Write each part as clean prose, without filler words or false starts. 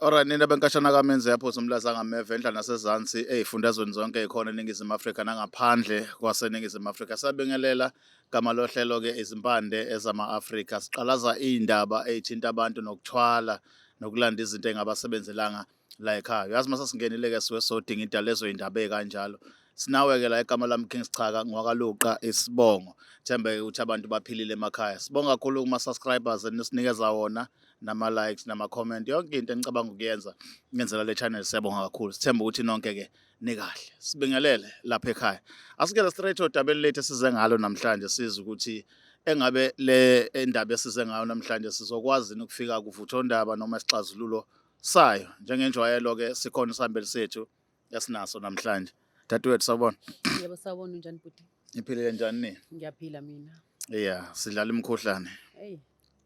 Alright, nina benkashana kaMenzi yaphuza umlaza ngameva enhla nasezansi ey'fundazweni zonke ey'khona eNingizimu Afrika nangaphandle kwaseNingizimu Afrika. Sabingelela gama lohlelo-ke izimpande ezama-Afrika. Siqalaza iy'ndaba ey'thinta abantu nokuthwala nokulanda izinto ey'ngabasebenzelanga la ekhaya. Uyazi uma sesingenile-ke suke sodinga into lezo y'ndaba ey'kanjalo. Sinawe-ke la igama lami King Schaka ngwakaLuqa isibongo. Thembe-ke ukuthi abantu baphilile emakhaya. Sibonga kakhulu kuma-subscribers enisinikeza wona nama-likes nama-comment yonke into enicabanga ukuyenza ngenzela le channel siyabonga kakhulu. Sithemba ukuthi nonke-ke nikahle. Sibingelele lapha ekhaya. Asikele straight odabeni lethu esize ngalo namhlanje sizwe ukuthi engabe le endaba esize ngayo namhlanje sizokwazi ukufika kuvuthondaba noma isixazululo sayo. Njengenjwayelo-ke sikhona isihambeli sethu esinaso namhlanje. Dadewethu sawubona. Yebo sawubona, unjani bhuti? Niphilile njani ni? Ngiyaphila mina. Yeah, sidlala imikhuhlane. Hey,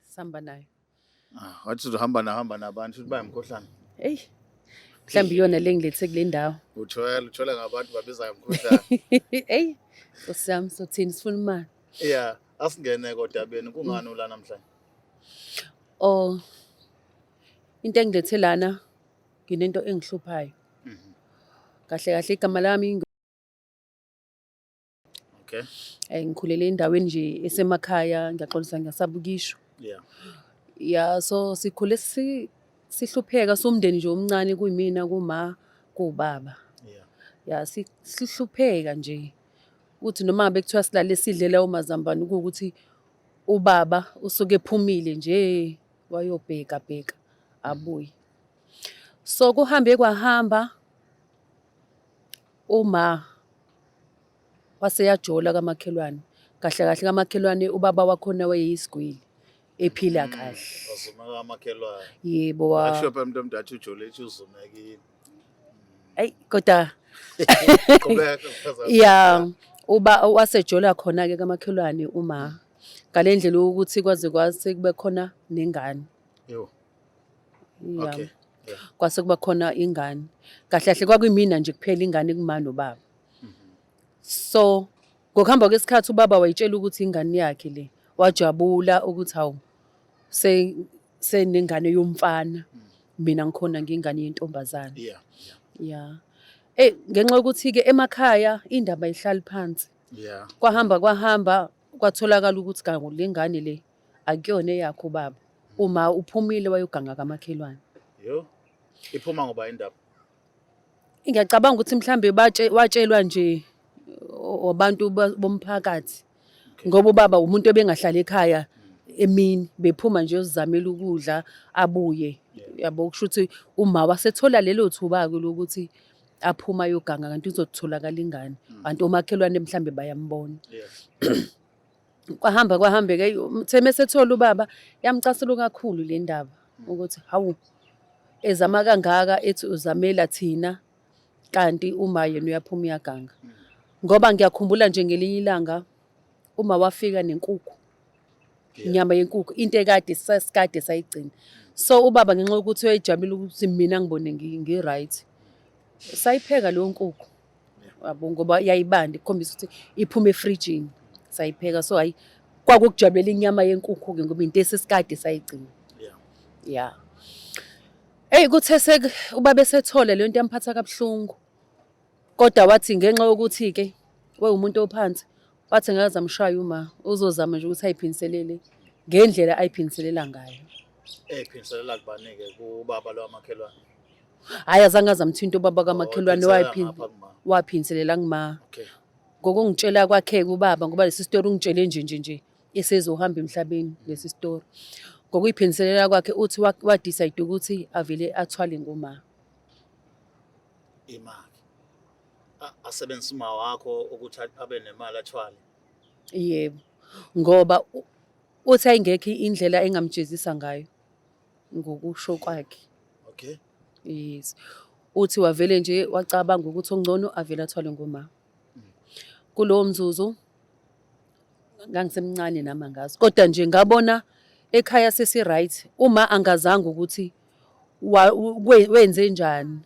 sihamba nayo. Ah, wathi uzohamba nahamba nabantu futhi bayimkhuhlane. Hey. Mhlawumbe iyona le ngilethe kule ndawo. Uthwele, uthwele ngabantu babiza ngomkhuhlane. Hey, Nkosi yami sothini sifuna imali. Yeah, asingene kodabeni kungani ula namhlanje? Oh. Into engilethe lana nginento engihluphayo. Kahle kahle igama lami Okay. Ngikhulele endaweni nje esemakhaya, ngiyaxolisa ngiyasaba ukisho. Yeah, so sikhule sihlupheka somndeni nje omncane kuyimina kuma kuwubaba. Yeah, sihlupheka nje. Uthi noma ngabe kuthiwa silale sidle lawo mazambane kuwukuthi ubaba usuke ephumile nje wayobheka bheka abuye. So kuhambe kwahamba uma waseyajola kamakhelwane. Kahle kahle kamakhelwane ubaba wakhona wayeyisigwili ephila kahle. Wazumeka kamakhelwane. Yebo wa. Akusho phela umuntu omdala ujole ethi uzumekile. Ayi kodwa Qhubeka. Yeah, uba wasejola khona ke kamakhelwane uma ngale ndlela yokuthi kwaze kwase kube khona nengane. Yo. Yeah. Okay. Yeah. Kwase kuba khona ingane. Kahle kahle kwakuyimina nje kuphela ingane kuma nobaba. So ngokuhamba kwesikhathi ubaba wayitshela ukuthi ingane yakhe le, wajabula ukuthi hawu se senengane yomfana, mina ngikhona ngingane yentombazane. Yeah. Eh ngenxa yokuthi ke emakhaya indaba ihlali phansi. Kwahamba kwahamba kwatholakala ukuthi kanti le ngane le akuyona eyakho baba. Uma uphumile wayoganga kamakhelwane. Yo. Iphuma ngoba indaba. Ngiyacabanga ukuthi mhlambe watshelwa nje abantu bomphakathi. Ngoba ubaba umuntu ebengahlali ekhaya emini, bephuma nje uyozizamela ukudla abuye. Yabo kusho ukuthi uma wasethola lelo thuba-ke lokuthi aphuma ayoganga kanti uzotholakala ingane. Kanti omakhelwane mhlambe bayambona. Kwahamba kwahambeke uthe mesethola ubaba yamcasula kakhulu le ndaba ukuthi hawu ezama kangaka ethi uzamela thina kanti uma yena uyaphuma uyaganga. Ngoba ngiyakhumbula nje ngelinye ilanga uma wafika nenkukhu, inyama yenkukhu, into ekade sasikade sayigcina. So ubaba ngenxa yokuthi uyayijabula ukuthi mina ngibone ngi-right. Sayipheka leyo nkukhu. Yabo ngoba yayibanda ikukhombisa ukuthi iphuma efrijini. Sayipheka so hayi kwakukujabulela inyama yenkukhu ke ngoba into esesikade sayigcina. Yeah. Hey kuthe sek ubaba esethole le nto yamphatha kabuhlungu. Kodwa wathi ngenxa yokuthi ke wewumuntu ophansi wathi ngeke amshaya uma uzozama nje ukuthi ayiphindiselele ngendlela ayiphindiselela ngayo. Eyiphindiselela kubani-ke kubaba lo wamakhelwane? Hhayi azange azamthinta ubaba kamakhelwane Oh, ngapha kuma. waphindiselela kuma. Okay. Ngokungitshela kwakhe ubaba ngoba lesi story ungitshele nje nje nje esezohamba emhlabeni lesi story. Ngokuyiphindiselela kwakhe uthi wa-decide ukuthi avele athwale ngoma. Imali. Asebenzise uma wakho ukuthi abe nemali athwale. Yebo. Ngoba uthi ayingekho indlela engamjezisa ngayo ngokusho kwakhe. Okay. Yes. Uthi wavele nje wacabanga ukuthi okungcono avele athwale ngoma. Kulowo mzuzu ngangisemncane nami angazi. Kodwa nje ngabona ekhaya sesi-right uma angazanga ukuthi wenze njani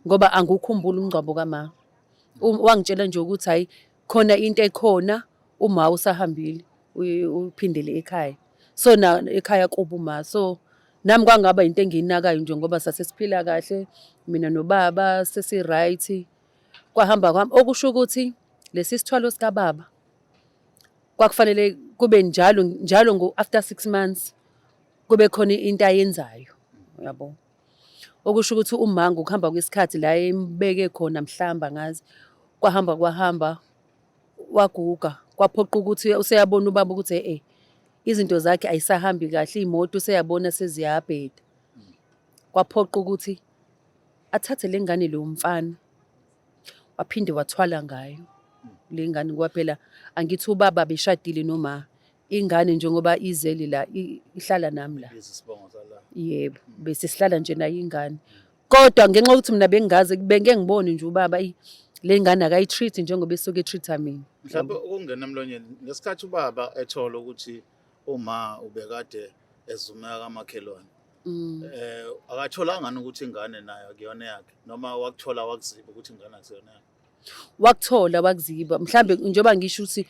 ngoba angikukhumbuli umngcwabo kama. Wangitshela nje ukuthi hayi khona into ekhona uma usahambile uphindele ekhaya. So na ekhaya kubo uma so Nami kwangaba into engiyinakayo nje ngoba sasesiphila kahle mina nobaba sesi-right. Kwahamba kwami okusho ukuthi lesi sithwalo sikababa kwakufanele kube njalo njalo ngo-after 6 months kube khona into ayenzayo, uyabo. Okusho ukuthi uma ngokuhamba kwesikhathi la embeke khona mhlawumbe angazi, kwahamba kwahamba waguga, kwaphoqa ukuthi useyabona ubaba ukuthi e-e izinto zakhe ayisahambi kahle, iy'moto useyabona seziyabheda. Kwaphoqa ukuthi athathe le ngane lo mfana, waphinde wathwala ngayo le ngane ngoba phela angithi ubaba beshadile noma ingane njengoba izele la ihlala nami la. Lezi sibongo sala. Yebo, bese sihlala nje nayo ingane. Kodwa ngenxa yokuthi mina bengingazi bengeke ngibone nje ubaba eyi le ngane akayi-treat njengoba esuke e-treat-a mina. Mhlawumbe ukungena emlonyeni ngesikhathi ubaba ethola ukuthi uma ubekade ezumeka kamakhelwane. Akatholanga ukuthi ingane nayo akuyona yakhe noma wakuthola wakuziba ukuthi ingane akusiyona yakhe. Wakuthola wakuziba mhlambe njengoba ngisho ukuthi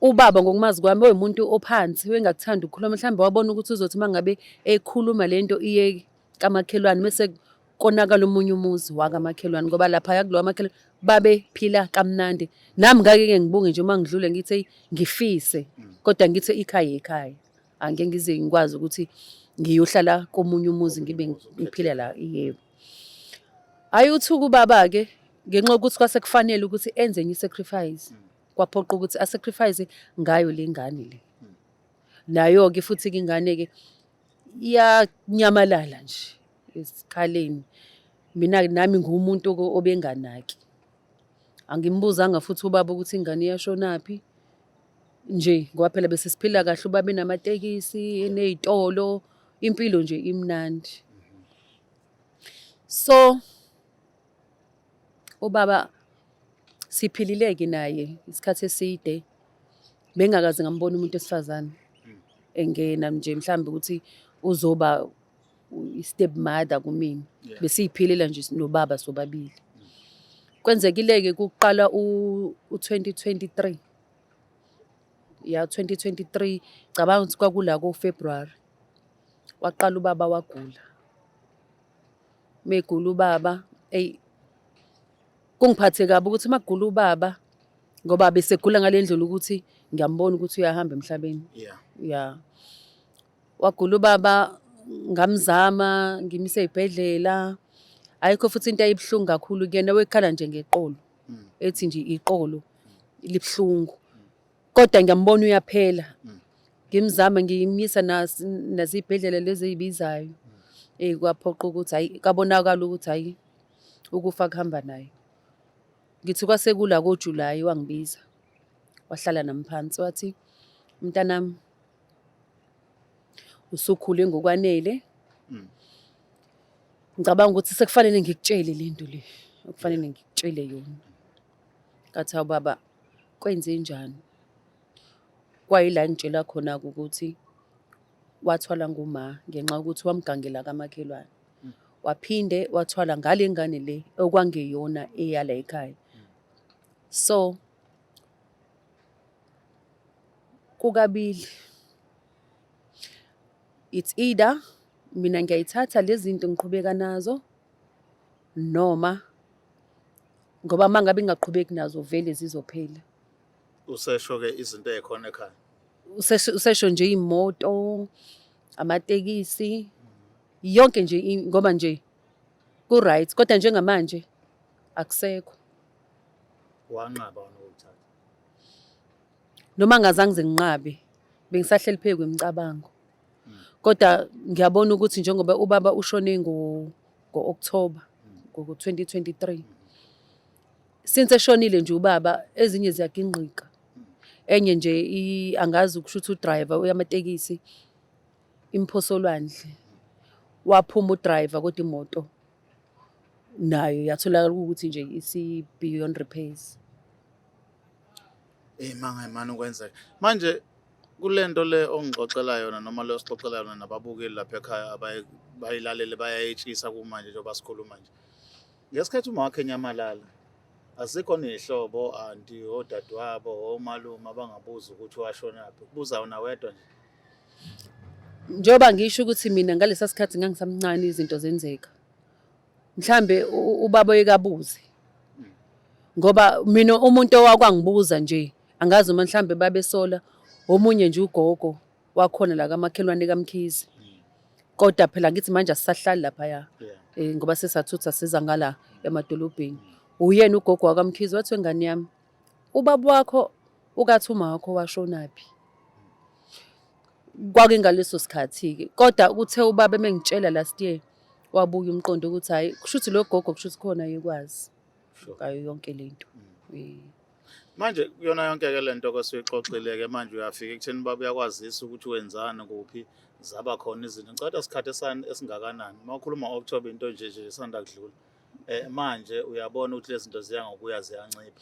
ubaba ngokumazi kwami uwumuntu ophansi wengakuthanda ukukhuluma, mhlambe wabona ukuthi uzothi uma ngabe ekhuluma lento iye kamakhelwane mese konakala omunye umuzi wakamakhelwane ngoba laphaya kulowa makhelwane babephila kamnandi. Nami ngake-ke ngibunge nje uma ngidlule ngithi eyi ngifise kodwa ngithi ikhaya ikhaya. Angeke ngize ngikwazi ukuthi ngiyohlala komunye umuzi ngibe ngiphila la, yebo. Hhayi uthuka ubaba-ke ngenxa yokuthi kwase kufanele ukuthi enze enye i-sacrifice. Kwaphoqa ukuthi a-sacrifice ngayo le ngane le. Nayo-ke futhi-ke ingane-ke iyanyamalala nje esikhaleni. Mina-ke nami ngiwumuntu obenganaki. Angimbuzanga futhi ubaba ukuthi ingane iyashonaphi nje ngoba phela bese siphila kahle ubaba enamatekisi, eney'tolo, impilo nje imnandi. So ubaba siphilile-ke naye isikhathi eside, bengingakaze ngambona umuntu wesifazane engena nje mhlawumbe ukuthi uzoba i-step mother kumina. Besiy'philela nje nobaba sobabili. Kwenzekile-ke kuqala u-2023, ya 2023, cabanga ukuthi kwakula ko-February. Waqala ubaba wagula. Megula ubaba, eyi kungiphathe kabi ukuthi uma kugula ubaba ngoba besegula ngale ndlela ukuthi ngiyambona ukuthi uyahamba emhlabeni. Ya. Wagula ubaba ngamzama ngimisa ey'bhedlela. Ayikho futhi into eyayibuhlungu kakhulu kuyena wekhala nje ngeqolo. Ethi nje iqolo libuhlungu. Kodwa ngiyambona uyaphela. Ngimzama ngimyisa nasey'bhedlela lezi ey'bizayo. Eyi kwaphoqa ukuthi hhayi kabonakala ukuthi hhayi ukufa kuhamba naye. Ngithi kwase kula koJulayi wangibiza wahlala nami phansi wathi, mntanami usukhule ngokwanele. Ngicabanga ukuthi sekufanele ngikutshele le nto le okufanele ngikutshele yona. Ngathi hawu baba kwenzenjani? Kwayila engitshela khona-ke ukuthi wathwala nguma ngenxa yokuthi wamgangela kamakhelwane. Waphinde wathwala ngale ngane le okwangeyona eyala ekhaya. So kukabili, it's either mina ngiyayithatha lezi zinto ngiqhubeka nazo noma ngoba uma ngabe ngingaqhubeki nazo vele zizophela. Usesho-ke izinto ey'khona ekhaya. Usesho nje iy'moto, amatekisi, yonke nje ngoba nje ku-right kodwa njengamanje akusekho. Wanqaba wena ukuthatha. Noma ngingazange ngize nginqabe, bengisahleli phezu kwemicabango. Kodwa ngiyabona ukuthi njengoba ubaba ushone ngo-October ngo-2023. Since eshonile nje ubaba ezinye ziyagingqika. Enye nje angazi kusho ukuthi u-driver uyamatekisi imphosa olwandle. Waphuma u-driver kodwa imoto nayo yatholakala ukuthi nje isi-beyond repairs. Eyi mangayimane ukwenzeka. Manje kule nto le ongixoxela yona noma le osixoxela yona nababukeli lapha ekhaya bayilalele bayayetshisa kumanje njengoba sikhuluma nje. Ngesikhathi uma wakhe enyamalala azikho ney'hlobo, anti, odadewabo, omalume abangabuza ukuthi washonaphi. Kubuza wena wedwa nje. Njengoba ngisho ukuthi mina ngalesa sikhathi ngangisamncane izinto zenzeka. Mhlambe ubaba oyekabuze. Ngoba mina umuntu owakwangibuza nje angazi uma mhlambe babesola omunye nje ugogo wakhona la kamakhelwane kaMkhize. Kodwa phela ngithi manje asisahlali laphaya. Ngoba sesathutha siza ngala emadolobheni. Uyena ugogo wakaMkhize wathi wengane yami ubaba wakho ukathi uma wakho washonaphi. Kwake ngaleso sikhathi-ke kodwa kuthe ubaba emengitshela last year wabuya umqondo ukuthi hhayi kusho ukuthi lo gogo kusho ukuthi khona yekwazi ngayo yonke le nto. Manje kuyona yonke-ke le nto kwesuyixoxile-ke manje uyafika ekutheni baba uyakwazisa ukuthi wenzani kuphi zaba khona izinto. Ngicela isikhathi esingakanani uma ukhuluma ngo-October into nje nje esanda kudlula. Manje uyabona ukuthi lezi zinto ziya ngokuya ziyancipha.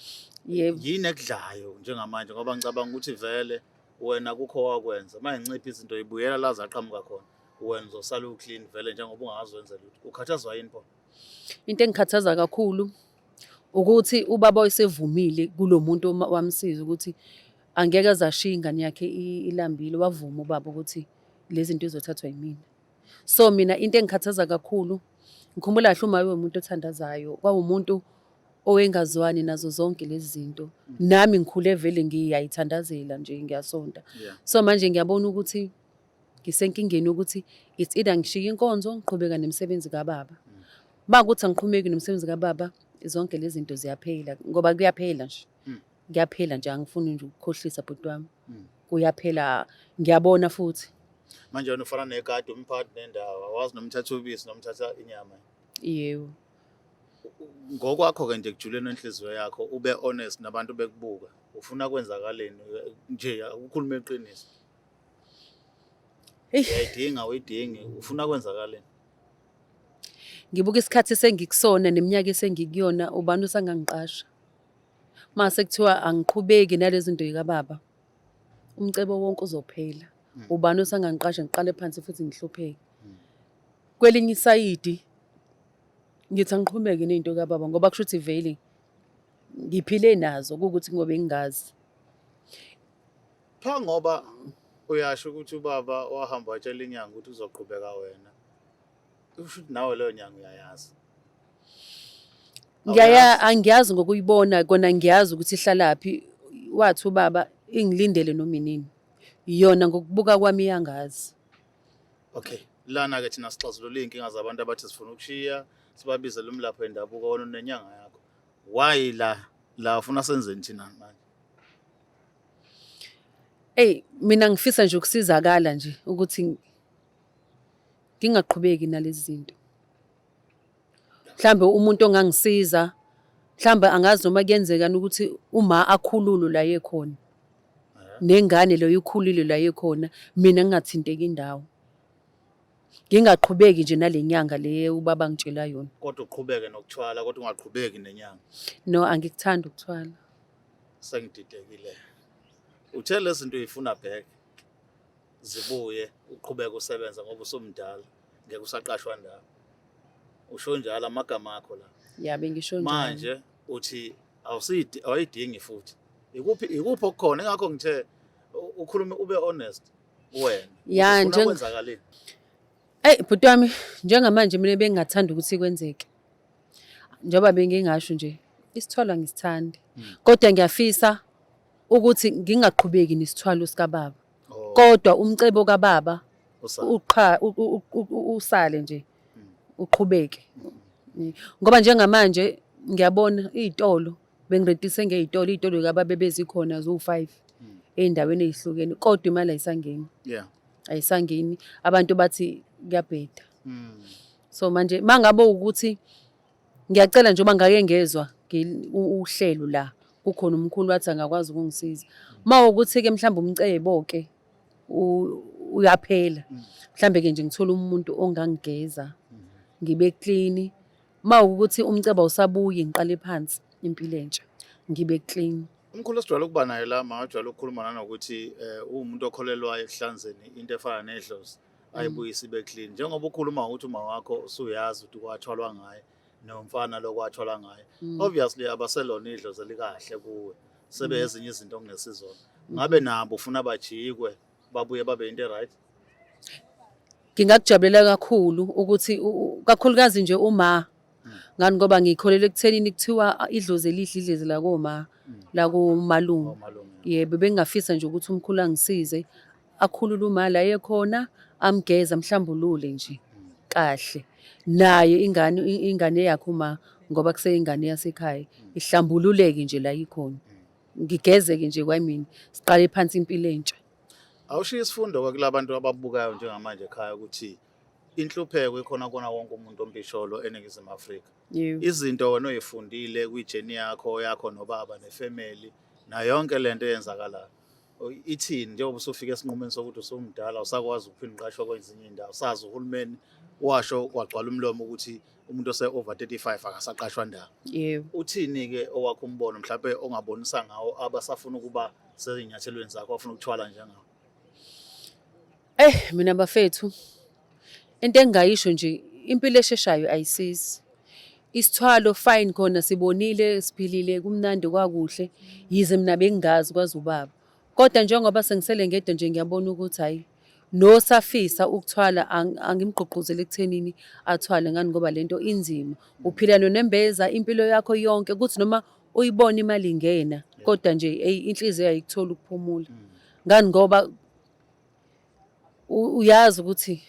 Yebo. Yini ekudlayo njengamanje ngoba ngicabanga ukuthi vele wena kukho wakwenza uma incipha izinto ibuyela la zaqhamuka khona wena uzosala u-clean vele njengoba ungazi wenze lutho. Ukhathazwa yini pho? Into engikhathaza kakhulu ukuthi ubaba wayesevumile kulo muntu wamsiza ukuthi angeke aze ashiye ingane yakhe ilambile. Wavuma ubaba ukuthi lezi zinto izothathwa yimina. So mina into engikhathaza kakhulu, ngikhumbula kahle uma umuntu othandazayo, kwawumuntu owengazwani nazo zonke lezi zinto. Nami ngikhule vele ngiyayithandazela nje ngiyasonta. So manje ngiyabona ukuthi ngisenkingeni yokuthi it's either ngishiye inkonzo ngiqhubeka nemisebenzi kababa. Uma kuthi angiqhubeki nomsebenzi kababa, zonke lezi zinto ziyaphela ngoba kuyaphela nje. Kuyaphela nje angifuni nje ukukhohlisa bhuti wami. Kuyaphela ngiyabona futhi. Manje wena ufana nekati umphathi nendawo awazi noma uthatha ubisi noma uthatha inyama. Yebo. Ngokwakho-ke nje kujuleni wenhliziyo yakho ube honest nabantu bekubuka ufuna kwenzakaleni nje ukhulume iqiniso. Uyayidinga uyidingi ufuna kwenzakaleni? Ngibuka isikhathi esengikusona neminyaka esengikuyona ubani usangangiqasha. Mase kuthiwa angiqhubeki nalezi zinto zikababa. Umcebo wonke uzophela. Ubani osangangiqasha ngiqale phansi futhi ngihlupheke. Kwelinye isayidi ngithi angiqhubeke ney'nto kababa ngoba kusho ukuthi vele ngiphile nazo kuwukuthi ngoba ngingazi. Pha ngoba uyasho ukuthi ubaba wahamba watshela inyanga ukuthi uzoqhubeka wena. Usho ukuthi nawe leyo nyanga uyayazi. Ngiyaya angiyazi ngokuyibona kona ngiyazi ukuthi ihlalaphi wathi ubaba ingilindele noma inini. Yona ngokubuka kwami iyangazi. Okay. Lana ke thina sixazulula iy'nkinga zabantu abathi sifuna ukushiya sibabizele umlaphi wendabuko wona unenyanga yakho. Why la ufuna senzeni thina manje? Eyi mina ngifisa nje ukusizakala nje ukuthi ngingaqhubeki nalezi zinto. Mhlambe umuntu ongangisiza mhlambe angazi noma kuyenzekani ukuthi uma akhululwe la ekhona. Nengane leyo ikhulile la ekhona mina ngingathinteki indawo. Ngingaqhubeki nje nale nyanga le ubaba angitshela yona. Kodwa uqhubeke nokuthwala kodwa ungaqhubeki nenyanga. No, angikuthandi ukuthwala. Sengididekile. Uthe lezi zinto uyifuna back zibuye uqhubeke usebenza ngoba usumdala ngeke usaqashwa ndawo. Usho njalo amagama akho la. Ya bengisho njalo. Manje uthi awusidi awuyidingi futhi. Ikuphi okukhona ingakho ngithe ukhulume ube honest wena. Ya, Ufuna kwenzakaleni? Eyi bhuti wami njengamanje mina bengingathanda ukuthi kwenzeke. Njengoba bengingasho nje isithwalo angisithandi. Kodwa ngiyafisa ukuthi ngingaqhubeki nesithwalo sikababa. Oh, Kodwa umcebo kababa usale. uqha usale nje uqhubeke. Ngoba njengamanje ngiyabona iy'tolo bengirentise ngey'tolo iy'tolo zikababa bezikhona ziwu-5 ey'ndaweni ey'hlukene kodwa imali ayisangeni. Ayisangeni abantu bathi kuyabheda. So manje mangabe ukuthi ngiyacela nje uma ngake ngezwa uhlelo la kukhona umkhulu wathi angakwazi ukungisiza. Uma ukuthi ke mhlawumbe umcebo ke uyaphela. Mhlambe ke nje ngithola umuntu ongangigeza ngibe clean. Uma ukuthi umcebo awusabuyi ngiqale phansi impilo entsha ngibe clean. Umkhulu esijwayele ukuba naye la ma ujwayele ukukhuluma nanokuthi uwumuntu okholelwayo ekuhlanzeni into efana nedlozi ayibuyise ibe clean. Njengoba ukhuluma ngokuthi uma wakho usuyazi ukuthi kwathwalwa ngaye nomfana lo kwathwalwa ngaye. Obviously abaselona idlozi elikahle kuwe. Sebe ezinye izinto okungesizona. Ngabe nabo ufuna bajikwe babuye babe into right? Ngingakujabulela kakhulu ukuthi kakhulukazi nje uma ngani ngoba ngikholelwa ekuthenini kuthiwa idlozi elihle idlozi lakoma lakomalume. Omalume. Yebo, bengingafisa nje ukuthi umkhulu angisize akhulule uma la ekhona, amgeze, amhlambulule nje kahle. Naye ingane ingane yakhe uma ngoba kuseyingane yasekhaya ihlambululeke nje la ikhona. Ngigezeke nje kwamina, siqale phansi impilo entsha. Awushiye isifundo-ke kulabantu ababukayo njengamanje ekhaya ukuthi inhlupheko ikhona kona wonke umuntu ompisholo eNingizimu Afrika. Yebo. Izinto wena oyifundile kwi-journey yakho nobaba nefamily nayo yonke lento eyenzakalayo. Ithini njengoba usufika esinqumeni sokuthi usumdala usakwazi ukuphinda uqashwe kwezinye iy'ndawo, sazi uhulumeni washo kwagcwala umlomo ukuthi umuntu ose-over 35 akasaqashwa ndawo. Yebo. Uthini-ke owakho umbono mhlawumbe ongabonisa ngawo abasafuna ukuba sey'nyathelweni zakho, abafuna ukuthwala njengawe? Mina bafethu, into engingayisho nje impilo esheshayo ayisizi. Isithwalo fine khona sibonile, siphilile, kumnandi kwakuhle, yize mina bengingazi kwazi ubaba. Kodwa njengoba sengisele ngedwa nje ngiyabona ukuthi hhayi, nosafisa ukuthwala angimgqugquzeli ekuthenini athwale ngani ngoba lento inzima. Uphila nonembeza impilo yakho yonke, kuthi noma uyibona imali ingena, kodwa nje eyi inhliziyo ayikutholi ukuphumula. Ngani ngoba uyazi ukuthi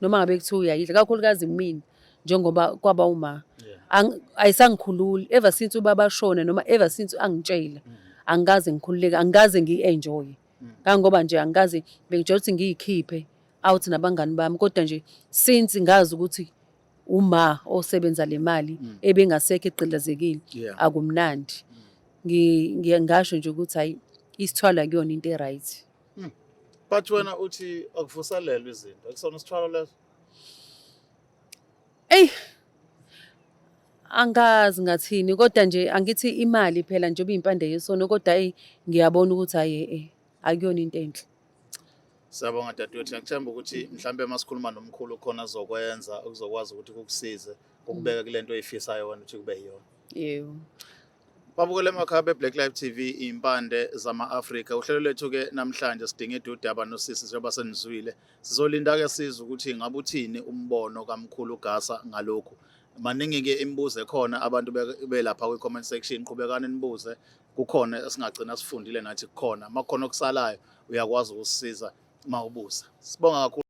noma ngabe kuthiwa uyayidla, kakhulukazi mina njengoba kwaba uma ayisangikhululi ever since ubaba ashona noma ever since angitshela, angikaze ngikhululeke, angikaze ngiyi-enjoye. Kangoba nje angikaze, bengijwayele ukuthi ngiyikhiphe out nabangani bami, kodwa nje since ngazi ukuthi uma osebenza le mali ebengasekho egqilazekile, akumnandi. Ngiye ngasho nje ukuthi hhayi, isithwalo akuyona into e-right. But wena uthi akuvuselelwe izinto, akusona isithwalo leso? Eyi, angazi ngathini kodwa nje angithi imali phela njengoba iyimpande yesono, kodwa eyi ngiyabona ukuthi hhayi akuyona into enhle. Siyabonga dadewethu, ngiyakuthemba ukuthi mhlambe uma sikhuluma nomkhulu khona azokwenza okuzokwazi ukuthi kukusize ukubeka kule nto oyifisayo wena ukuthi kube yiyona. Yebo. Babukele emakhaya be-Black Life TV, iy'mpande zama-Afrika. Uhlelo lethu-ke namhlanje sidingida udaba nosisi njengoba senizwile. Sizolinda-ke sizwe ukuthi ngabe uthini umbono kamkhulu Gasa ngalokhu. Maningi-ke imibuzo ekhona abantu belapha kwi-comment section, qhubekani nibuze, kukhona esingagcina sifundile nathi kukhona. Uma kukhona okusalayo uyakwazi ukusisiza uma ubuza. Sibonga kakhulu.